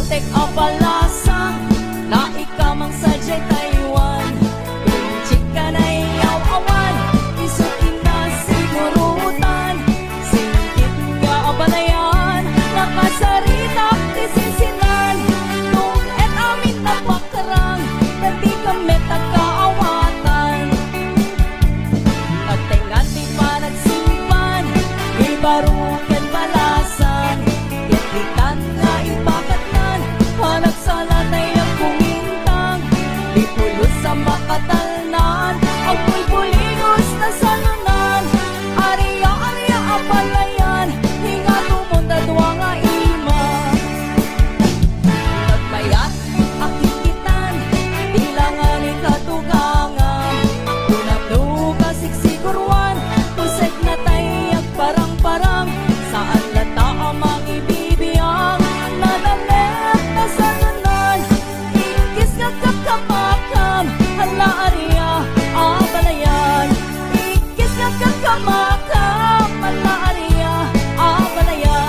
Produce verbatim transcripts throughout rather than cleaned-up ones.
Tek a palasang, naikaman sadiay Taiwan. Inchik a naiyaw-awan, isu ti nasigurutan. Singkit nga abalayan, nakasaritak ti sinsinan. Tum-et amin a pakrang, dagiti met a kaawatan. Nagtengnga ti panagsimpan, ni baro ken balasan, ket ditan nga impakatnan, panagsalatay a kumintang, ni pulos a makatalnan, agpulpuligos ta salunan, aria, aria a palayan, hingatumon ta dua nga ima. Nagbayat a kikkitan, bilangan ni katugangan. Kunam no kasigsiguruan, tusek natay agparang-parang. Saan latta a mangibibiang, nadalem ta salunan. Inkis nga kakamakam, hala aria a balayan. Inkis nga kakamakam, hala aria a balayan.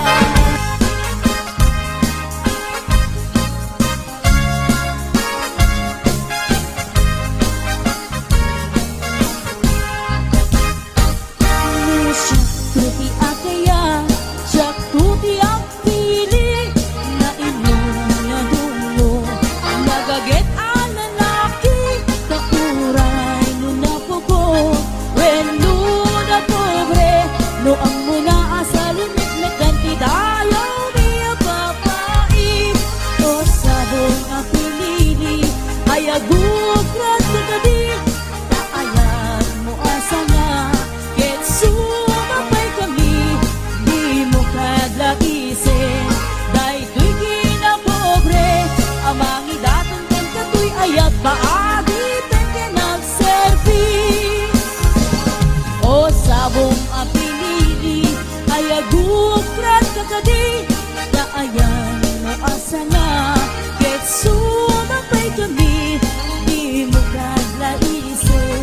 Siak ti akaya, siak ti agpili, nainom, nadungngo, nagaget a lalaki, kauray no napugot, wenno napobre, no ammona a salimetmetan ti dayaw mi a babai. O sabong a pinili, ay agukrat ka kadi, ta ayat mo a sanga, ket sumapay kami, dimo kadlaisen. Daytoy kinapobre a mangidaton ken katoy ayat paadi ken agserbi. O sabong a pinili, ay agukrat ka kadi, ta ayan mo a sanga, ket sumapay kami, dimo kadlaisen.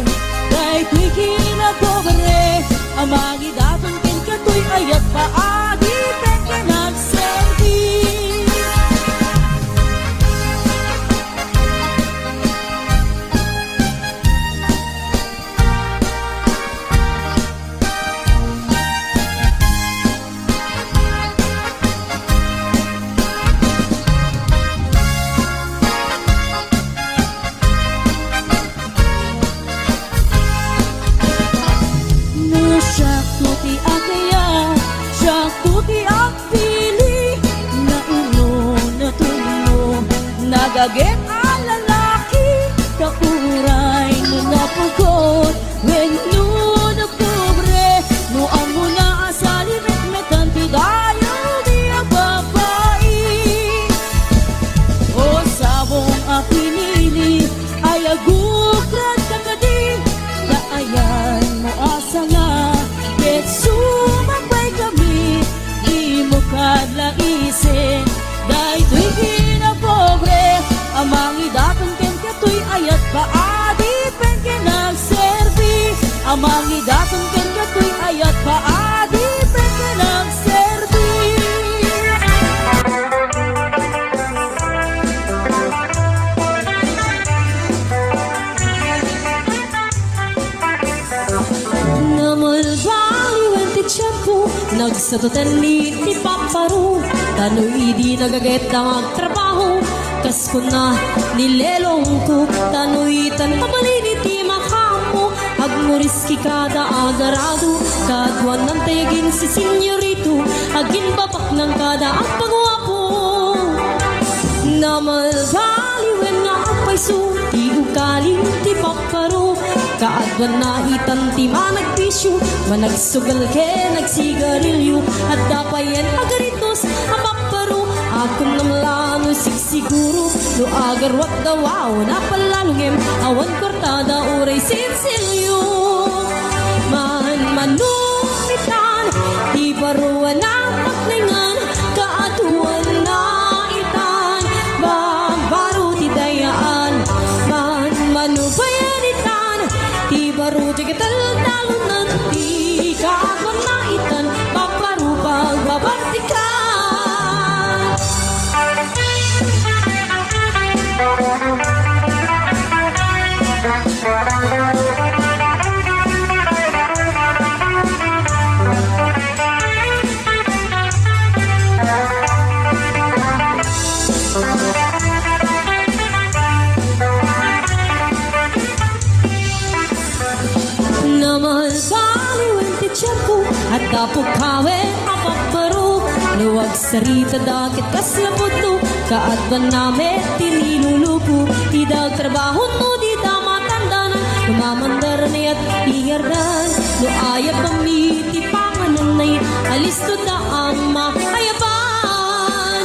Daytoy kinapobre a mangidaton ken katoy ayat paadi ken agserbi. No siak ti akaya, siak ti agpili, nainom, nadungngo, nagaget a lalaki, kauray no napugot, wenno napobre, no ammona a salimetmetan ti dayaw mi a babai. O sabong a pinili, ay agukrat ka kadi, ta ayan mo a sanga, ket sumapay kami, dimo kadlaisen. Daytoy kinapobre a mangidaton ken katoy ayat paadi ken agserbi, a mangidaton ken katoy ayat paadi ken agserbi. Namalbaliwen ti tiempo, nagsatoten ni ti papparo. Ta no idi nagaget a agtrabaho, kas kuna ni lelongko, ta no itan mabalin iti makaammo, agmuriski kada agarado, kaduanan ti aginsisinyorito, aginbabaknang kada agpaguapo. Namalbaliwen nga agpayso ti ugali ti papparo. Kaaduanna itan ti managbisio, managsugal ken agsigarilio. Adda payen a garitos a papparo, a kunam la no sigsiguro, no agaruat da wow, napalalo ngem awan kuartada uray sinsilio. Manmano itan ti baro a napaknengan, kaaduanna itan bagbaro ti dayaan. Manmano payen itan ti baro ti kataltalonan, ti kaaduanna itan bagbaro pagbabatikan. Adda pugkawen a papparo, no agsarita da ket kasla pudno, kaadwan na met ti niluluko, ti dagtrabaho no dida matandanan, no mamandar ni at iyardan, no ayab kami ti panganan na alisto da ama ayaban.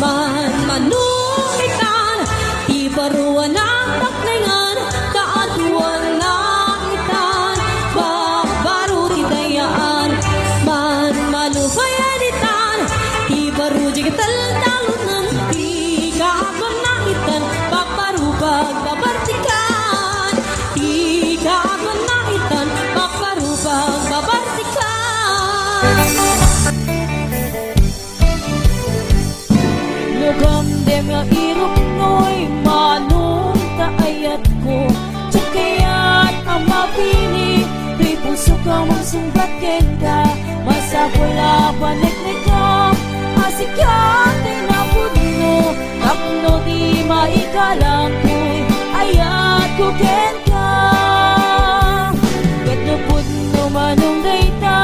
Manmanong itan, ti baruan a taknengan, kaadwan na itan, bagbaro ti dayaan. Manmanong payan itan, ti baro di kataltalunan, ti kaadwan na itan, bagbaro pagbabartikan, ti kaadwan na itan, bagbaro pagbabartikan. No gamdem nga iruknoy, manong ta ayatko, diak kayat a mapili, ti pusok a mangsungbat kenka, masapul a paneknekam, a sika ti napudno, tapno di maikalangkoy, ayatko kenka. Ket no pudno manong dayta,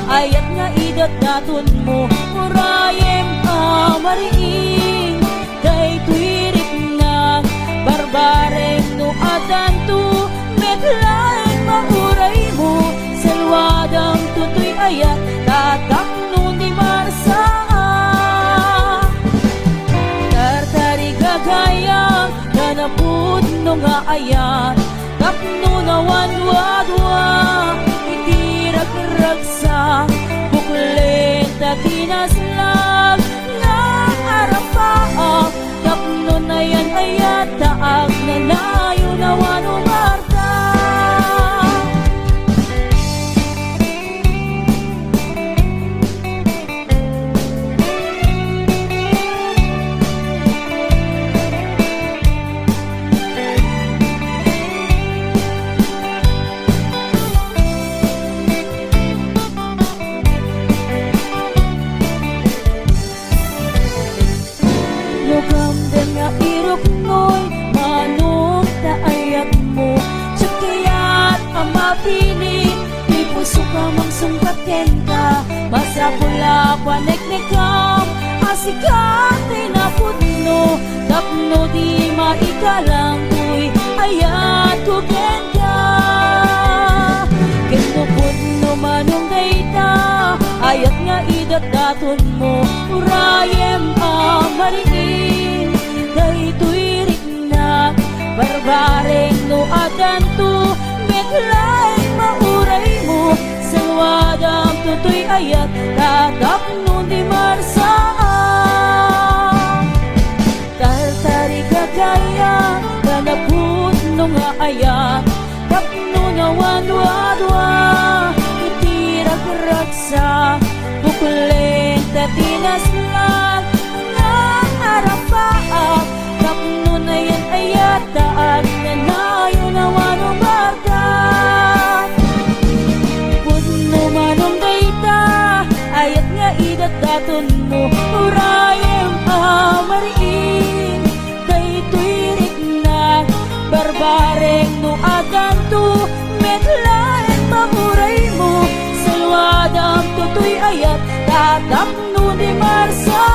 ayat nga idatdatonmo, urayem a mariing, daytoy riknak, barbareng no addanto, met laeng mauraymo, salwadam toy ayat, ta tapno di marsaak. Tartarigagayam, ta napudno nga ayat, tapno nawanduadua iti ragragsak, buklen ta tinaslag nga arapaak, tapno nayan-ayat ta agnanayon a wano barta. No gamdem nga iruknoy, manong ta ayatmo, diak kayat a mapili, ti pusok a mangsungbat kenka, masapul a paneknekam, a sika ti napudno, tapno di maikalangkoy, ayatko kenka. Ket no pudno manong dayta, ayat nga idatdatonmo, urayem a mariing, daytoy riknak, barbareng no addanto, met laeng mauraymo, salwadam toy ayat, ta tapno di marsaak. Tartarigagayam, ta napudno nga ayat, tapno nawanduadua iti ragragsak, buklen ta tinaslag nga arapaak, tapno nayan-ayat ta agnanayon a wano barta. Pudno manong dayta, ayat nga idatdatonmo, urayem a mariing, daytoy riknak, barbareng no addanto, met laeng mauraymo, salwadam toy ayat, ta tapno di marsaak.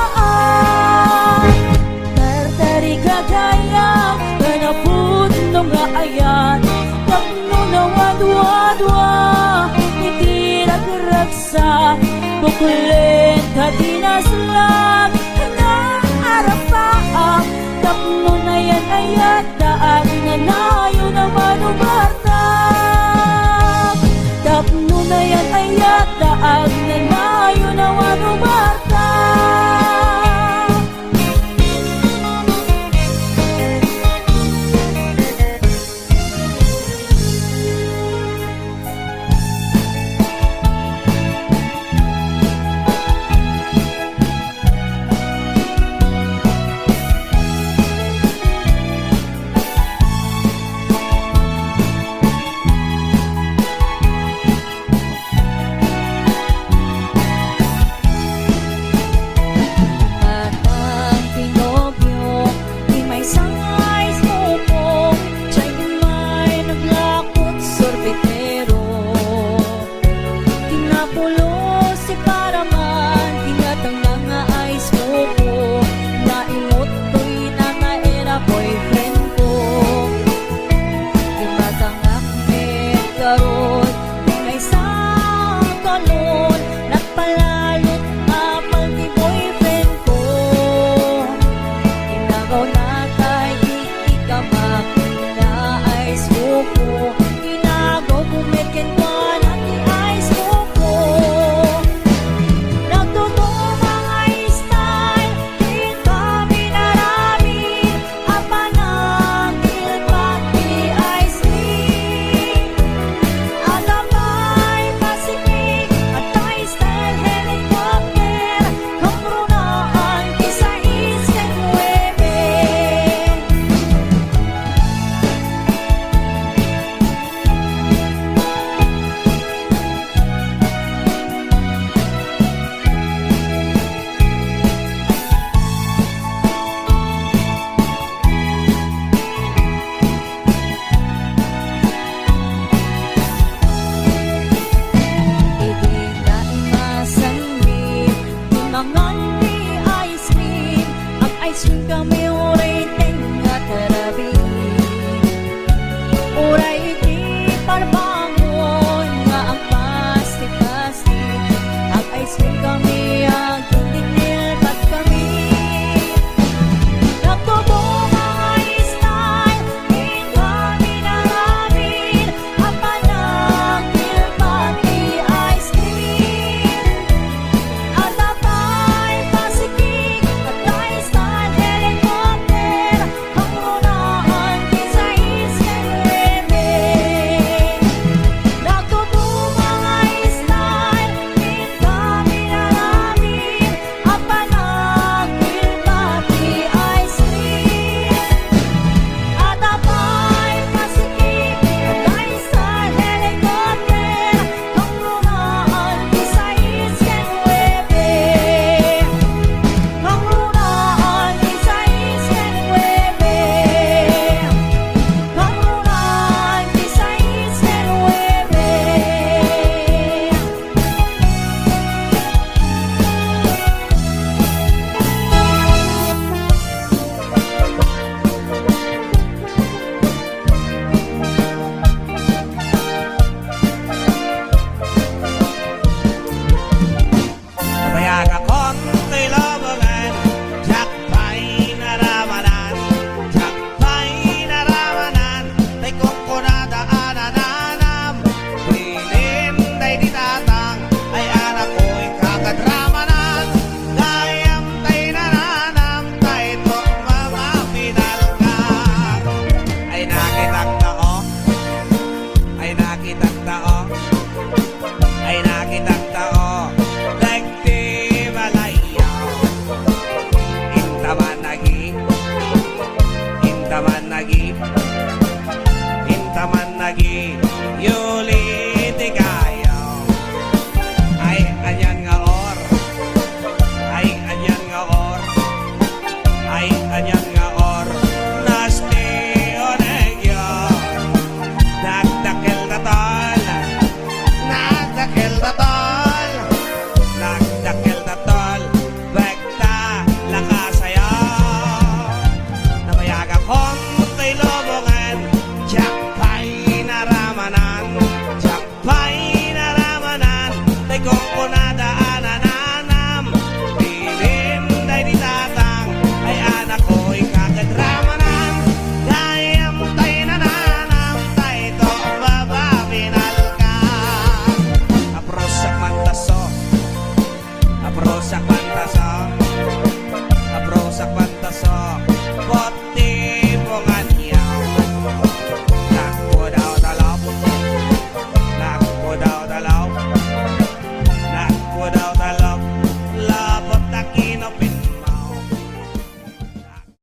Tartarigagayam, ta napudno nga ayat, tapno nawanduadua iti ragragsak, buklen ta tinaslag nga arapaak, tapno nayan-ayat ta agnanayon a wano barta. Tapno nayan-ayat ta agnanayon a wano barta. Kami uray